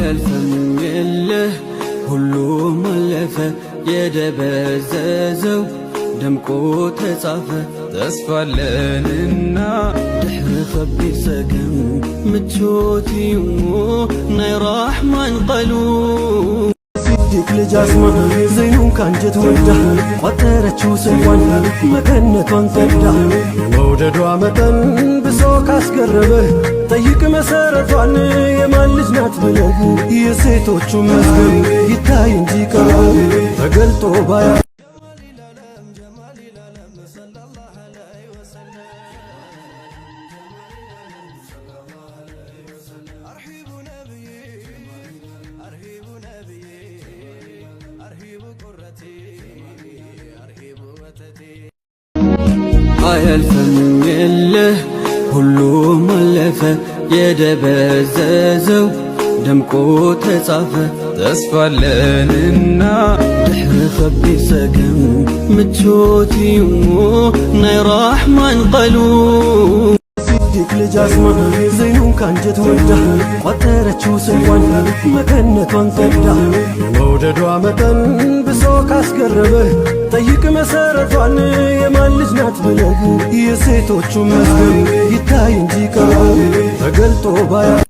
አያልፍም የለህ ሁሉም አለፈ የደበዘዘው ደምቆ ተጻፈ። ተስፋለንና ድሕሪ ከቢድ ሰገም ምቾት እዩሞ ናይ ራሕማን ቃሉ። ሲዲቅ ልጅ አስማ ዘይኑን ካንጀት ወዳ ቋጠረችው ስንቋን መቀነቷን ቀዳ። የመውደዷ መጠን ብሶ ካስገረመህ ጠይቅ መሰረቷን የማን ልጅ ናት ብለህ። የሴቶቹ መዝገብ ይታይ እንጂ ቀርቦ ተገልጦ ባያ። አያልፍም የለህ ሁሉም አለፈ የደበዘዘው ደምቆ ተጻፈ። ተስፋለንና ድሕሪ ከቢድ ሰገም ምቾት እዩሞ ናይ ራሕማን ቃሉ። ሲዲቅ ልጅ አስማ ዘይኑን ካንጀት ወዳ ቋጠረችው ስንቋን መቀነቷን ቀዳ። የመውደዷ መጠን ብሶ ካስገረመህ ጠይቅ መሰረቷን የማን ልጅ ናት ብለህ። የሴቶቹ መዝገብ ይታይ እንጂ ቀርቦ ተገልጦ ባያ።